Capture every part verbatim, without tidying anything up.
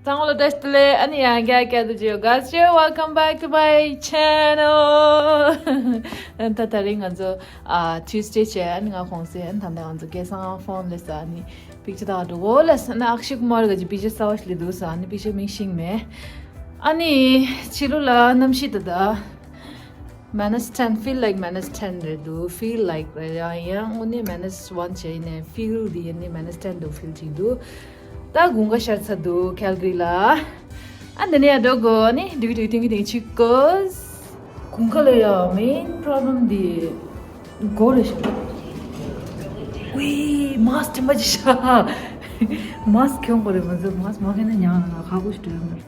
ཚང་མ་ལ་བཀྲ་ཤིས་བདེ་ལེགས། ཨ་ནི་ཡང་བསྐྱར་བསྐྱར་དུ་བརྗོད། Guys, welcome back to my channel. ཨ་ད་དེ་རིང་ང་ཚོ་ཨ་Tuesday བྱས། ཨ་ནི་ང་གུང་སེང་། ཨ་ནི་ད་ལྟ་ང་ཚོ་སྐལ་བཟང་ཕོན་སླེབས་ས། ཨ་ནི་པིག་ཅར་ལྟ་ག་འགྲོ་གོ་ལབ་ས། ཨ་ནི་ཨག་ཤི་ཀུ་མར་གྱི་པིག་ཅར་གསར་པ་ཞིག་སླེབས་འདུག་ས། ཨ་ནི་པིག་ཅར་མིག་ཤེས་མེད། ཨ་ནི་ཕྱི་ལོགས་ལ་གནམ་གཤིས་ད་ལྟ་minus ten, feel like minus ten རེད་འདུག feel like རེད། ཡང་ཡང་དངོས་གནས་minus one བྱས་ནས་feel དེ་ཡིན་ནི་minus ten དུ་feel བྱེད་འདུག་ད་དགུན་ཁ་ཤར་ཚར་འདུག་ཁལ་གྷ་རི་ལ། ཨ་འདི་ནས་ཡར་འགྲོ་དགོས། ཨ་ནི་འགྲིག་འགྲིག་ཐིང་གི་ཐིང་ཆིག་གོ། དགུན་ཁ་ལ་ཡ་main problem དེ་སྒོ་རེད་ཤག་ཝེ། མཱསི་ཊི་དྲན་པ་ཅིག་ཤག་མཱསི་ཊི་གྱོན་དགོས་རེད། ང་ཚོ་མཱསི་ཊི་མ་གྱོན་ན་ཉག་ང་ཁག་པོ་ཞིག་འགྲོ་ཡོད་མ་རེད།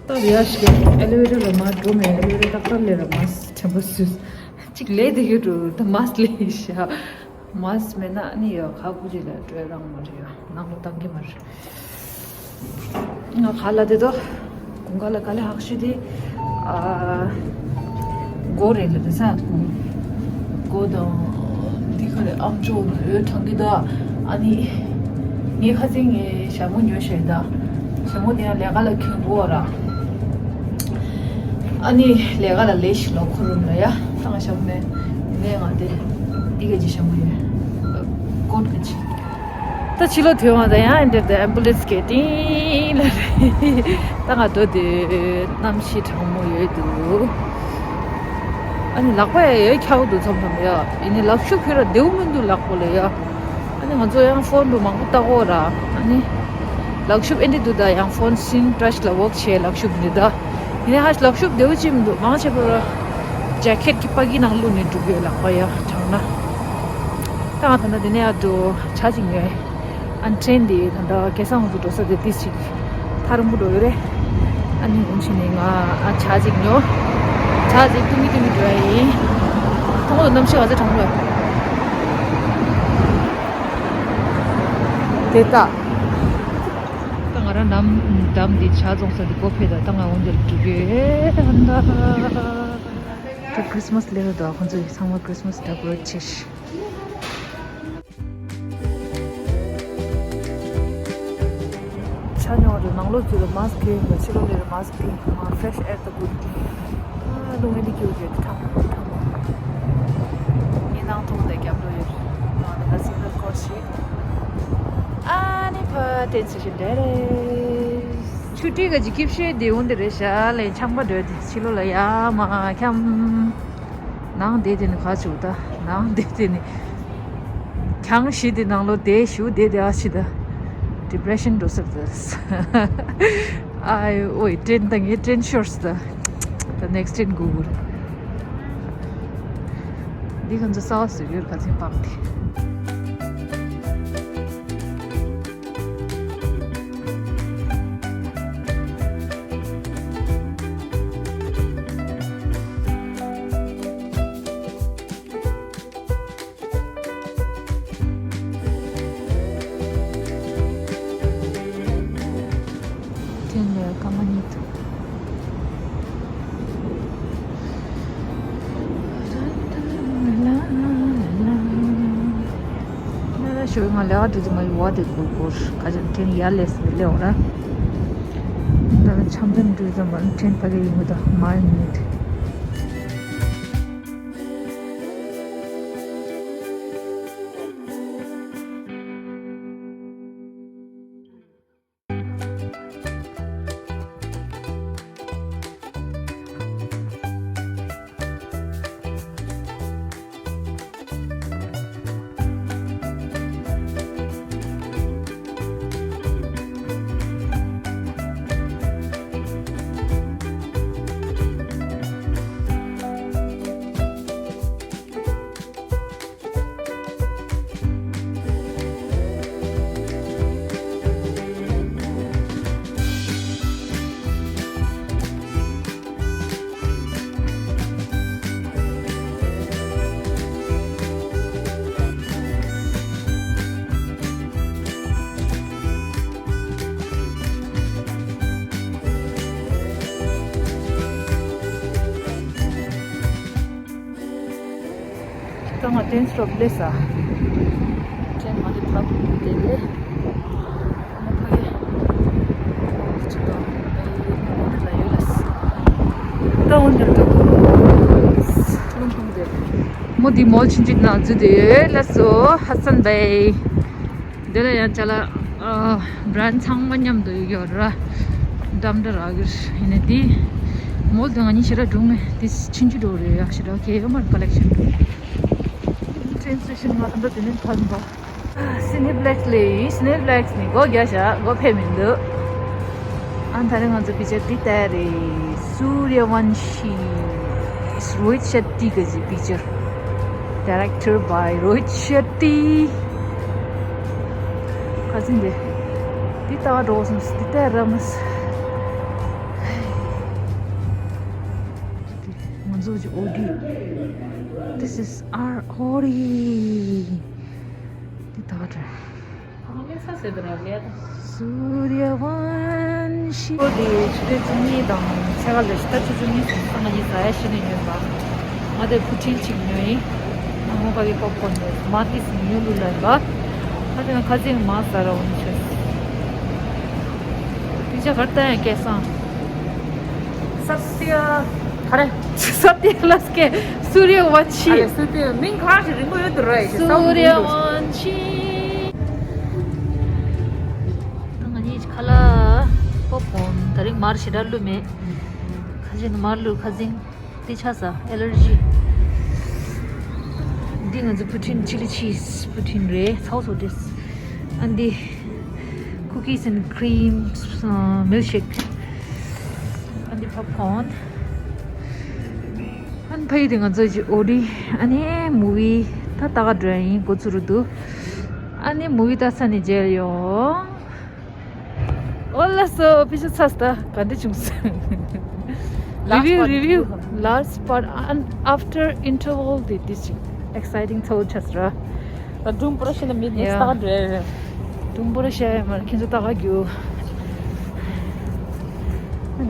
ད་རེ་ཡ་ཞིག་ཨེ་ལི་ཝེ་ཊར་ལ་མར་འགྲོ་མེད། ཨེ་ལི་ཝེ་ཊར་ཏག་ཏག་སླེབས་ར་མཱསི་ཊི་དྲན་པ་སུས་ཅིག་ལས་དེ་གི་འགྲོ། ད་མཱསི་ཊི་ལས་ཤག་མཱསི་ཊི་མེད་ན་ཨ་ནི་ཡ་ཁག་པོ་ཅིག་ལ་འགྲོ་རང་མ་རེད། ཡ་ནང་ལོགས་བཏང་གི་མ་རེད། ང་ག་ལ་དེ་དོ་དགུན་ཁ་ལ་ག་ལེ་ཧག་ཤི་དེ་ཨ་སྒོ་རེད་ལ་དེ་ས་སྒོ་དང་འདི་ག་རེ་ཨམ་ཅོག་ནང་འོད་འཕྲོ་གི་ད། ཨ་ནི་ངའི་ཁ་སང་ངའི་ཞྭ་མོ་ཉོས་ཤག་ད་ཞྭ་མོ་དེ་ཡང་ལས་ཀ་ལ་གྱོན་དགོས་ར། ཨ་ནི་ལས་ཀ་ལ་ལས་ཤིག་ལོག་ཁོ་རུ་ལ་ཡ་ད་ང་ཞྭ་མོ་མེད། ངས་ང་དེ་འདི་ག་ཅི་ཞྭ་མོ་ཡོད་ཀོཊ་ག་ཅི། ད་ཕྱི་ལོགས་ཐོན་བ་དང་ཡང་འདིར་དེ་ཨེམ་བུ་ལེན་སི་གི་ཏིང་ལ་རེད། ད་ང་འགྲོ་དུས་གནམ་གཤིས་གྲང་མོ་ཡོད་འདུག་ཨ་ནི་ལག་པ་ཡ་ཡོད་ཁྱག་འདུག་མཚམས་མཚམས་ཡ། ཡིན་ནའི་ལག་ཤུབས་ཕུད་ར་བདེ་པོ་མི་འདུག་ལག་པ་ལ་ཡ། ཨ་ནི་ང་ཚོ་ཡང་ཕོན་འདུག་མང་པོ་ལྟ་གོ་ར། ཨ་ནི་ལག་ཤུབས་ཨེ་འདྲ་འདུག་ད་ཡང་ཕོན་སི་ཀི་རིན་ཊཆ་ལ་ཝོརཀ་བྱེད་ལག་ཤུབས་འདི་ད། ཡིན་ནའི་ཧ་ལག་ཤུབས་བདེ་པོ་ཅིག་མི་འདུག་མང་ཆེ་བ་ར་ཇེ་ཀེཊ་ཀྱི་པ་ཀིའི་ནང་བླུགས་ནས་འགྲོ་གི་ཡོད་ལག་པ་ཡ་གྲང་ན། ད་ང་ད་ལྟ་འདི་ནས་ཡར་འགྲོ་ཇ་ཅིག་ཉོས། ཨ་ནི་ཊེན་འདི་ད་ལྟ་སྐལ་བཟང་ང་ཚོ་འགྲོ་ས་དེ་ཏིས་ཅིག་ཐག་རིང་པོ་འགྲོ་ཡོད་རེད། ཨ་ནི་འོང་ཕྱིན་ནས་ང་ཨ་ཇ་ཅིག་ཉོ། ཇ་ཅིག་བཏུང་གི་བཏུང་གི་འགྲོ་ཡ་ཡིན། ཐོག་ལ་གནམ་གཤིས་ག་ཚོད་གྲང་མོ་ཡོད། དེ་ལྟ། ད་ང་རང་འགྲམ་འགྲམ་འདི་ཇ་བཙོང་ས་འདི་སྒོ་ཕྱེ་ད། ད་ང་འོང་འདིར་འགྲོ་གི་ཡོད། ཨ་ནི་ད་ད་ཁྲི་སི་མ་སི་སླེབས་ཡོད་དོ། ཁོང་ཚོ་ཚང་མ་ཁྲི་སི་མ་སི་ཌེ་ཀོ་རེཊ་བྱས་ཤག་ཆ་ཉོ་རུ་ནང་ལོགས་ཚུད་ལ་མཱསི་ཀི་གྱོན་དགོས། ཕྱི་ལོགས་ལ་མཱསི་ཀི་གྱོན། མ་ཕེ་རེ་ཤི་ཨེར་ད་དགོས། ཨ་རླུང་ཨེ་འདི་སྐྱིད་པོ་རེད། ཁྲ་མོ་ཁྲ་མོ། ངའི་ནང་ཐོག་དེ་རྒྱབ་འགྲོ་ཡོད། ང་ད་ལྟ་སིང་གལ་ཀོཊ་ཞིག་ཨ་ནི་ཕ་ཊེན་སི་ཊེ་ཤན་འདྲ་རེད། ཆུ་ཊི་ག་ཅི་ཀིབ་ཤེ་དེ་འོང་དེ་རེད་ཤག་ལས་ཆམ་པ་འགྲོ་དེ་ཕྱི་ལོགས་ལ་ཡ་མ་འཁྱམ། ནང་བསྡད་དེ་ནི་ག་བྱུག་ད། ནང་བསྡད་དེ་ནི་གྱང་ཞིག་དེ་ནང་ལོགས་བསྡད་ཞུ་བསྡད་དེ་ཨ་ཕྱི་ད་ཌི་པི་རེ་ཤན་འགྲོ་ས་རེད། ཨའི་ཨོའི་ཊེན་ད་ངའི་ཊེན་ཤོར་སི་ད། ད་ནེག་སི་ཊེན་གུ་གུར། འདི་ཁོང་ཚོ་གསར་པ་བཟོས་ཡོད་ཁ་ཚན་པག་དེ། ཊེན་ལ་སྐར་མ་གཉིས་འདུག་ལ་ལ་ཞོགས་ང་ལས་ཀ་འགྲོ་དུས་ང་ཡི་བ་དེ་གོ་གོར་ཁ་ཅན་ཊེན་ཡར་ལས་སུ་ལེའོ་ར། ད་ཆམ་ཆམ་འགྲོ་ཙམ་པ་ཊེན་ཕ་གི་ཡིན་མོ་ད་མ་ཡིན་མེད། ད་ང་ཊེན་སི་ཊོབ་སླེབས་ས། ཊེན་མ་ལེ་ཕ་བུ་དེ་ལེ། ཨ་ཕ་གི། མོ་འདི་མོལ་ཆུང་ཆུང་ནང་འཛུལ་དེ་ལ་སོ་ཧ་སན་བེ། འདི་ལ་ཡང་ཅ་ལག་བྷ་རན་ཌི་ཚང་མ་མཉམ་དུ་ཡོད་ར། འགྲམ་འདྲ་རག་གི་ཡིན་ནི་འདི། མོལ་དུ་ང་གཉིས་ཞེ་དྲག་འགྲོ་མེད་དེ། ཆུང་ཆུང་འགྲོ་རེད་ཡ། ཞེ་དྲག་གེ་ཡོད་མ་རེད། ཀ་ལེག་ཤན། ཊེན་སི་ཊེ་ཤན་ང་ད་ལྟ་དེ་ནས་ཐོན་པ། སི་ནི་པི་ལེག་སི་ལས་ཡིན། སི་ནི་པི་ལེག་སི་ནས་སྒོ་རྒྱག་བཞག་སྒོ་ཕྱེ་མི་འདུག་ཨ་ད་རེས་ང་ཚོ་པིག་ཅར་འདི་ལྟ་རེད། Suryavanshi is Rohit Shetty གི་པིག་ཅར། Director by Rohit Shetty. ཁ་སང་འདི་འདི་ལྟ་འགྲོ་སོང་། འདི་ལྟ་ར་མ་སོང་། ང་ཚོ་གི་ཨོ་ཌི། This is our Audi. འདི་ལྟ་འགྲོ། Suryavanshi། ཨོ་དེ་ཆུ་ཚོད་བཅུ་གཉིས་དང་ཕྱེད་ཀ་ལས་ད་ཆུ་ཚོད་བཅུ་གཉིས་སོང་། ས་ང་གཉིས་ཟ་ཡ་ཤི་ནས་ཉོས་པ། ང་དེ་ཕུ་ཊིན་གཅིག་ཉོས་ཡིན། ང་མོ་ག་གི་པོབ་ཀོན་ཉོས། མ་ཏིས་ཉོ་ལུ་ལ་ཡིན་པ། ང་དེ་ང་ཁ་ཚིག་མ་ཟ་ར་འོང་ཆོས། དེ་ཆ་གར་ལྟ་ཡང་སྐལ་བཟང་། སཏྱ། ག་རེ། སཏྱ་ལ་སྐད། Suryavanshi། ཨ་རེ། སུ་ཏི་མིང་གང་ཞིག་རིང་པོ་ཡོད་དུ་ར་ཡི་ས་འུ་འདུག Suryavanshi། ད་ང་གཉིས་ཁ་ལག་པོབ་ཀོན་ད་རིང་མར་ཞེ་དྲག་བླུགས་མེད། ཁ་ཅིག་ནི་མར་བླུགས། ཁ་ཟིང་དེ་ཆགས་ས་ཨེ་ལར་ཇི། འདི་ང་ཚོ་ཕུ་ཊིན་ཆི་ལི་ཆིས་ཕུ་ཊིན་རེད། ཚའོ་སོ་ཏེས། ཨ་འདི་cookies and creams milkshake. ཨ་འདི་པོབ་ཀོན། ཨ་ནི་ཕ་ཡུལ་དེ་ང་ཚོ་ཅི་ཨོ་ཌི། ཨ་ནི་མུ་བི་ད་ལྟ་ག་འགྲོ་ཡིན། འགོ་ཚུགས་རུ་འདུག་ཨ་ནི་མུ་བི་ལྟ་ས་ནས་མཇལ་ཡོང་། ཨོ་ལ་སོ་ཕི་ཤ་ཚ་སྟ་ག་འདྲ་བྱུང་སོང་། Review, review. Last part, and after interval དེ་དེ་ཅིག་exciting ཚོ་ཆགས་ར། ད་སྒྲུང་པོ་ར་ཤེས་ན་མི་ནི་ཡ། སྟག་འདྲ། སྒྲུང་པོ་ར་ཤེས་ཡ་མ་ཁྱེད་ཚོ་ལྟ་ག་རྒྱུ།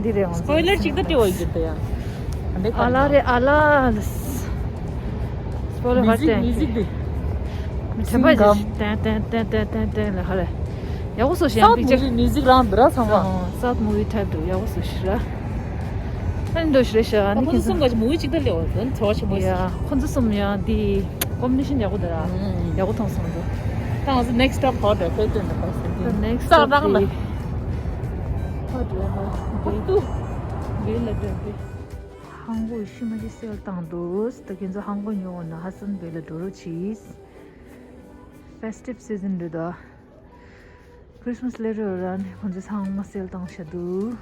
འདི་རེད་འོང་། སྤོའི་ལར་ཅིག་ད་སྤྲད་འོ་ཡོད་ད་ཡ། ཨ་ལ་རེད་ཨ་ལ། སྤོའི་ལར་ཧར་ཏེ། མིའུ་ཟིག་འདི། དྲན་པ་ཞིག་ཏན་ཏན་ཏན་ཏན་ཏན་ཏན་ལ་ཧ་ལས། ཡག་པོ་བཟོ་ཤག་ཡང་སའུཐ་པིག་ཅར། མུ་བི་མིའུ་ཟིག་རང་འདི་ར་ཚང་མ། སའུཐ་མུ་བི་ཊའིབ་འདུག་ཡག་པོ་བཟོ་ཤག་ར། ཨ་ནི་འདོད་ཤི་རེད་ཤག་ཨ་ནི་ཁོང་ཚོ་གསུམ་ག་ཅིག་མུ་བི་གཅིག་ད་ལེའོ་དོན་ཚོ་ཆེན་པོ་ཡ། ཁོང་ཚོ་གསུམ་ཡང་འདི་ཀོམ་བི་ནེ་ཤན་ཡག་པོ་འདུག་ར། ཡག་པོ་མཐོང་སོང་འདུག་ད་ང་ཚོ་ནེག་སི་ཊོབ་ག་རེ་ཕེབས་དོན་འདུག་ག་ཟེར་ཏེ། ད་ནེག་སི་ཊོབ་ག་རེ། ཧ་ཏུ། གི་ལ་འདོན་པའི། ཧང་གོ་ཤི་མ་ཤི་སེལ་བཏང་འདུག་ད་ཁྱེད་ཚོ་ཧང་གོ་ཉོ་འོང་ན་ཧ་སན་བེ་ལ་འགྲོ་རོགས་གྱིས། Festive season རེད་ད། Christmas later ར་ནི་ཁོང་ཚོ་ཚང་མ་སེལ་བཏང་ཤག་འདུག་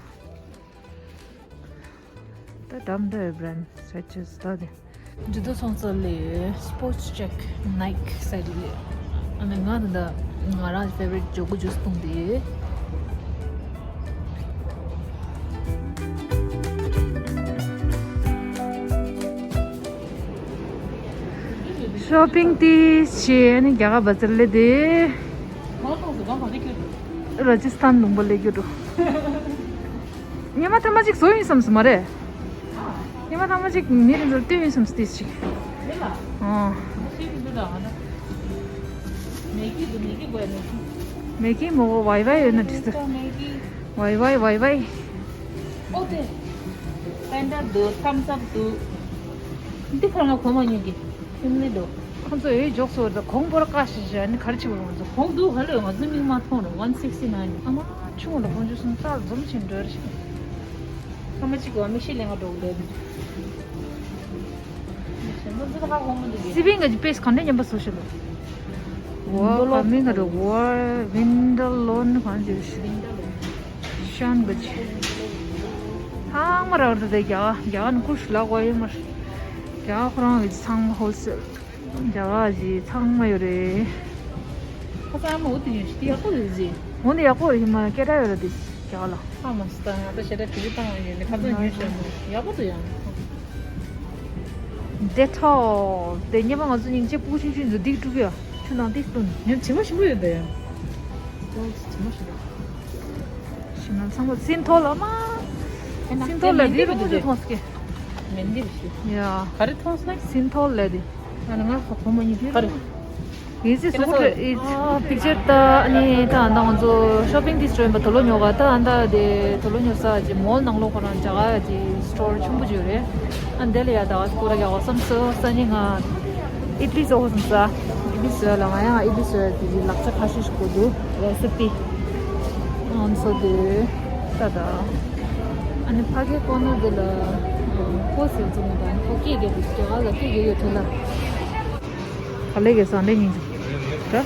ད་འགྲམ་འདྲ་བའི་བྷ་རན་ཌི་སུ་ཝེ་ཊར་ད་དེ། འབྲི་ཏོ་ཚོང་རྩལ་ལས་སྤོར་ཊི་ཅེག་ནའིཀ་སའི་ཌི་ལས། ཨ་ནི་ང་ད་ད་ང་རང་ཕེ་ཝ་རིཊ་ཇོ་གུ་ཇུས་བཏུང་དེ། ཤོ་པིང་ཏིས་བྱས་ནས་རྒྱ་གར་བ་ཙར་ལས་དེ། ར་ཇི་སི་ཐན་ལུང་པ་ལས་རྒྱུ་འགྲོ། ཉི་མ་ཐ་མ་ཅིག་བཟོ་ཡིན་བསམ་སོང་མ་རེད། ཉི་མ་ཐ་མ་ཅིག་མི་རེ་ཚོར་སྟོན་ཡིན་བསམ་སོང་ཏིས་ཅིག་ཨོ། མེ་གི་མོ་གོ་ཝའི་ཝའི་ཡོད་ན་འགྲིག་སོང་། ཝའི་ཝའི་ཝའི་ཝའི། ཨོ་དེ། པན་ཌ་འདུག་ཐམ་སི་ཨབ་འདུག་འདི་ཁར་ང་གོ་མ་ཉོ་གི། ཕིན་ལི་འདུག་ཁོང་ཚོ་འོས་འཇོག་སོ་ད་གོང་པོར་བཀག་ཤིག་ཤ་ནི་ག་རེ་བྱེད་པ་ང་ཚོ། གོང་འདུག་ཧ་ལོས་ང་ཚོ་མིག་མ་མཐོང་རུང་ཝན་སིག་སི་ནའིན། ཨ་མ་ཆུང་ལ་གོང་ཆུ་སོང་ཙག་འཛོམས་ཆེན་འགྲོ་རེ་ཤི། ཁ་མ་གཅིག་གོ་མིག་ཤེལ་ལེན་ག་འགྲོ་གི་འདུག་སི་པིང་གི་པེས་ག་འདྲ་ཉམས་པ་བཟོ་ཤེས་འདུག་ཝ་ཁ་མིང་ག་འགྲོ་ཝ་ཝིན་ཌོ་ལོན་གང་བྱེད་ཤེས། ཤན་གི་ཆེ། ཚང་མ་རག་རེད་དེ་རྒྱ་རྒྱ་ནི་ཀུ་ཤུ་ལག་པ་ཡོད་མ་རེད། རྒྱ་ཁོ་རང་གི་ཚང་མ་ཧོལ་སེལ། རྒྱ་གར་གྱི་ཚང་མ་ཡོད་རེད། ཁ་སང་ཨ་མ་འོ་དེ་ཉོས་ཤི་དེ་ཡག་པོ་རེད་ཟེར། འོ་དེ་ཡག་པོ་རེད། ཧི་མ་སྐད་གྲགས་ཡོད་རེད་དེ་རྒྱ་གར་ལ། ཨ་མ་སི་ད་ང་ད་ཞེ་དྲག་བྲིས་བཏང་བ་ཡིན་ནི་ཁ་སང་ཉོས་ཤི་ཡག་པོ་འདུག་ཡང་། དེ་ཐོ། དེ་ཉེ་མ་ང་ཚོ་སྙིང་རྗེ་སྤུ་གུ་ཆུང་ཆུང་ཚོ་སྡིག་སྤྲུག་ཡ། ཆུ་ནང་སྡིག་སྤྲུག་ནི། ཉོ་ཇི་མ་ཞིམ་པོ་ཡོད་དེ་ཡང་། ཇི་མ་ཞིམ་པོ། ཞིམ་ན་ཚང་མ་སིན་ཐོ་ལ་མ། སིན་ཐོ་ལ་འདི་རུ་མོ་ཅིག་མཐོང་སྐད། མེན་འདི་རུ་ཞིག་ཡ། ག་རེ་མཐོང་སོང་། སིན་ཐོ་ལ་འདི། ང་ལ་ང་ཁོ་ཁོ་མ་ཉིད་དུས་ག་རེ། རུ། Is it so good? It's picture ད་ནི་ད་ང་ཚོ་shopping district ཡིན་པ་དོ་ལོ་ཉོ་ག་ད་ཨ་ད་དེ་དོ་ལོ་ཉོ་ས་ཀྱི་mall ནང་ལོགས་ཁོ་རང་ཇ་ག་ཀྱི་store ཆེན་པོ་ཅིག་ཡོད་རེད། ཨ་འདི་ལ་ཡ་ད་ག་སྐོར་ར་རྒྱག་བསམ་སོ་ས་ནི་ང་ཨི་ཏི་ལི་བཟོ་བསམ་ས། ཨི་ཏི་ལི་བཟོ་ཡ་ལ་ང་ཡང་ཨི་ཏི་ལི་བཟོ་ཡ་དེ་ལག་ཆ་ཁ་ཤས་ཤིག་དགོས་འདུག recipe ཨང་སོ་དེ་ད་ད། ཨ་ནི་ཕ་གི་ཀོ་ནོ་དེ་ལ་ཀོ་ཟེར་ཙམ་དང་ཁོ་སྐད་རྒྱག་དུས་ཇ་ག་ལ་སྐད་རྒྱག་ཡོད་དེ་ལ། ག་ལེ་གེ་སང་ལེ་ཉིན་ཅིག་ད།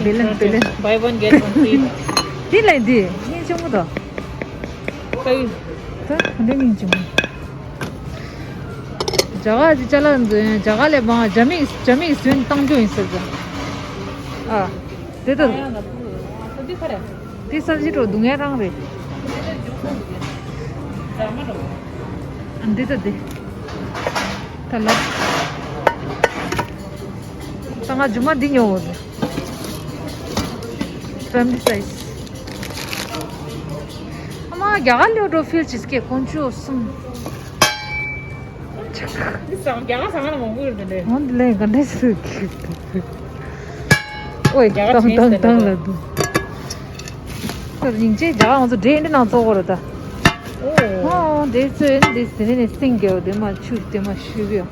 བེ་ལན་བེ་ལན། Buy one get one free. དེ་ལ་འདི་ཉིན་ཅིག་མོ་ད། ཀ་ཡུ། ད་ག་ལེ་ཉིན་ཅིག་མོ། ཇ་ག་ཅི་ཅ་ལག་འཛིན་ཇ་ག་ལས་མང་ཇ་མིག་ཇ་མིག་སུན་བཏང་རྒྱུ་ཡིན་ཟེར་ཟེར། ཨ། དེ་ལྟར། དེ་ས་གཞི་འགྲོ་སྡུག་བསྔལ་རང་རེད། ཨ་འདི་ད་འདི། ད་ལབ། ད་ང་རྒྱུ་མ་འདི་ཉོ་འོ་ཟེར། Family size. ཨ་མ་རྒྱ་གར་ལོ་འགྲོ་ཕིལ་ཆིས་ཀེ་ཀོང་ཅོ་གསུམ། འདི་ཟ་རྒྱ་གར་ཟ་ཁང་ལ་མང་པོ་ཡོད་འདི་འདྲས། འོ་འདི་ལས་ག་འདྲས་སུ་གི། ཨོའི་རྒྱ་གར་དང་ཆེན་དང་ཟེར་དང་ལ་འདུག་ད་སྙིང་རྗེ་རྒྱ་གར་ང་ཚོ་འདྲེ་འདི་ནང་ཙོག་གོ་ར་ད། ཨོ། ཨོ་འདྲེ་ཚོས་འདི་ཟེར་ནས་སྟེང་གི་འོ་དེ་མ་ཆུ་དེ་མ་ཤུ་གི།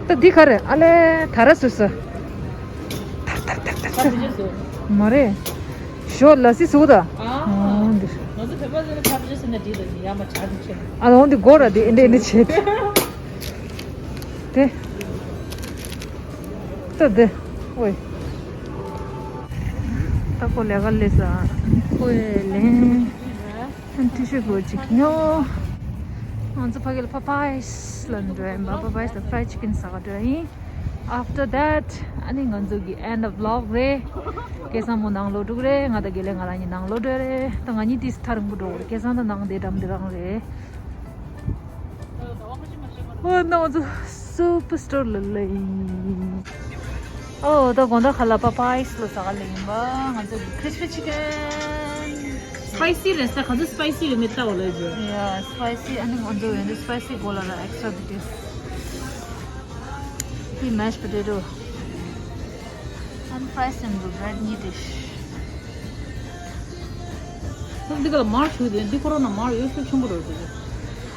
ད་འདི་ག་རེ་ཨ་ལས་ད་ར་སུ་སུ། ཐར་ཐར་ཐར་ཐར་ཐར། མ་རེད། ཞོ་ལ་སི་སུ་ད། ཨ། འོ་འདི། ང་ཚོ་བོད་པ་ཚོ་ནི་ཕ་བྲེ་ཟེར་ན་འགྲིག་ལ་ཡ་མ་ཇ་འདི་ཆེ། ཨ་འོ་འདི་སྒོ་ར་འདི་ཨེ་འདྲ་ཨེ་འདྲ་བྱེད། དེ། ད་དེ། ཨོའི། ད་ཁོ་ལས་ཀ་ལས་ས། ཁོའི་ལན། ཨན་ཏི་ཤུ་གོ་ཅིག་ཉོ། ང་ཚོ་ཕ་གི་ལ་Popeyes ལ་འགྲོ་ཡིན་པ། Popeyes ལ་fried chicken ཟ་ག་འགྲོ་ཡིན། After that ཨ་ནི་ང་ཚོ་གི་end of vlog རེད། སྐལ་བཟང་མོ་ནང་ལོག་འགྲོ་གི་རེད། ང་དང་དགེ་ལེགས་ང་རང་གཉིས་ནང་ལོག་འགྲོ་རེད། ད་ང་གཉིས་ཏིས་ཐག་རིང་པོ་འགྲོ་གི་རེད། སྐལ་བཟང་ད་ནང་དེ་འགྲམ་དེ་རང་རེད། ཨོ་ནང་ཚོ་Superstore ལ་ལ་ཡིན། ཨོ་ད་དགོང་དག་ཁ་ལ་Popeyes ལ་ཟ་ག་ལ་ཡིན་པ། ང་ཚོ་crispy chicken. Spicy རེད་ས་ག་ཚོད་spicy རེད་མེད་ལྟ་བ་ལ་ཡོད། Yeah, spicy. ཨ་ནི་ང་ཚོ་ཡོད་འདི་spicy གོ་ལ་ར་extra details. དེ་mashed potato. And fries and bread གཉིས་དེ། འདི་ག་ལ་མར་བྱུགས་ཏེ་འདི་ཁོ་རང་ན་མར་ཡོད་ཤུགས་ཆེན་པོ་རེད་འདུག་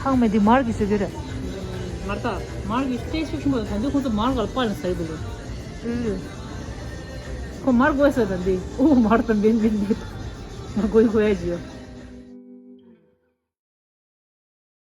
ཧང་མེ་འདི་མར་གི་ཟེར་གི་རེད། མར་ད་མར་གི་ཏེ་ཤུགས་ཆེན་པོ་རེད། ད་འདི་ཁོ་ཚོ་མར་ག་ལ་པ་ལ་ཟ་གི་འདུག་ཨུ། ཁོ་མར་དགོས་ཟེར་ད་འདི་ཨུ་མར་ད་མིན་མིན་མིན་ང་དགོས་དགོས་ཡ་ཅི་ཡོད།